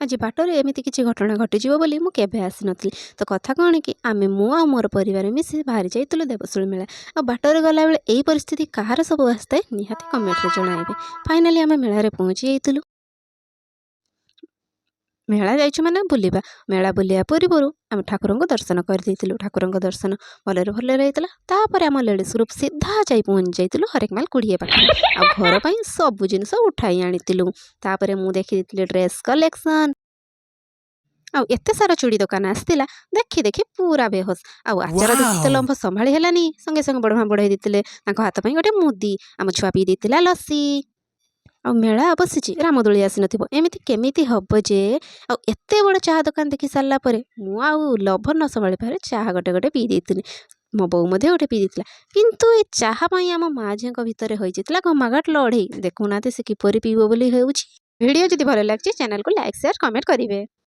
ଆଜି ବାଟରେ ଏମିତି କିଛି ଘଟଣା ଘଟିଯିବ ବୋଲି ମୁଁ କେବେ ଆସିନଥିଲି। ତ କଥା କ'ଣ କି, ଆମେ, ମୁଁ ଆଉ ମୋର ପରିବାର ମିଶି ବାହାରି ଯାଇଥିଲୁ ଦେବଶୁଳି ମେଳା। ଆଉ ବାଟରେ ଗଲାବେଳେ ଏଇ ପରିସ୍ଥିତି କାହାର ସବୁ ଆସିଥାଏ, ନିହାତି କମେଣ୍ଟରେ ଜଣାଇବେ। ଫାଇନାଲି ଆମେ ମେଳାରେ ପହଞ୍ଚି ଯାଇଥିଲୁ। ମେଳା ଯାଇଛୁ ମାନେ ବୁଲିବା। ମେଳା ବୁଲିବା ପୂର୍ବରୁ ଆମେ ଠାକୁରଙ୍କୁ ଦର୍ଶନ କରିଦେଇଥିଲୁ। ଠାକୁରଙ୍କ ଦର୍ଶନ ଭଲରେ ଭଲରେ ହେଇଥିଲା। ତାପରେ ଆମ ଲେଡ଼ିସ୍ ଗ୍ରୁପ୍ ସିଧା ଯାଇ ପହଞ୍ଚି ଯାଇଥିଲୁ ହରେକ ମାଲ କୁଡ଼ିଏ ପାଖରେ ଆଉ ଘର ପାଇଁ ସବୁ ଜିନିଷ ଉଠାଇ ଆଣିଥିଲୁ। ତାପରେ ମୁଁ ଦେଖିଦେଇଥିଲି ଡ୍ରେସ୍ କଲେକ୍ସନ୍। ଆଉ ଏତେ ସାରା ଚୁଡ଼ି ଦୋକାନ ଆସିଥିଲା, ଦେଖି ଦେଖି ପୁରା ବେହୋସ। ଆଉ ଆଚାର ଦେଖି ତ ଲୋଭ ସମ୍ଭାଳି ହେଲାନି। ସଙ୍ଗେ ସଙ୍ଗେ ବଡ଼ ମା ବଢ଼େଇ ଦେଇଥିଲେ ତାଙ୍କ ହାତ ପାଇଁ ଗୋଟେ ମୁଦି। ଆମ ଛୁଆ ପିଇ ଦେଇଥିଲା ଲସି। ଆଉ ମେଳା ବସିଛି, ରାମଦୋଳି ଆସିନଥିବ, ଏମିତି କେମିତି ହବ ଯେ? ଆଉ ଏତେ ବଡ଼ ଚାହା ଦୋକାନ ଦେଖି ସାରିଲା ପରେ ମୁଁ ଆଉ ଲୋଭ ନ ସମ୍ଭାଳି ପାରେ ଚାହା ଗୋଟେ ଗୋଟେ ପିଇ ଦେଇଥିଲି। ମୋ ବୋଉ ମଧ୍ୟ ଗୋଟେ ପିଇ ଦେଇଥିଲା। କିନ୍ତୁ ଏ ଚାହା ପାଇଁ ଆମ ମା ଝିଅଙ୍କ ଭିତରେ ହୋଇଯାଇଥିଲା ଘମାଘାଟ ଲଢ଼େଇ। ଦେଖୁନାହାନ୍ତି, ସେ କିପରି ପିଇବ ବୋଲି ହେଉଛି। ଭିଡ଼ିଓ ଯଦି ଭଲ ଲାଗିଛି, ଚ୍ୟାନେଲକୁ ଲାଇକ୍, ସେୟାର, କମେଣ୍ଟ କରିବେ।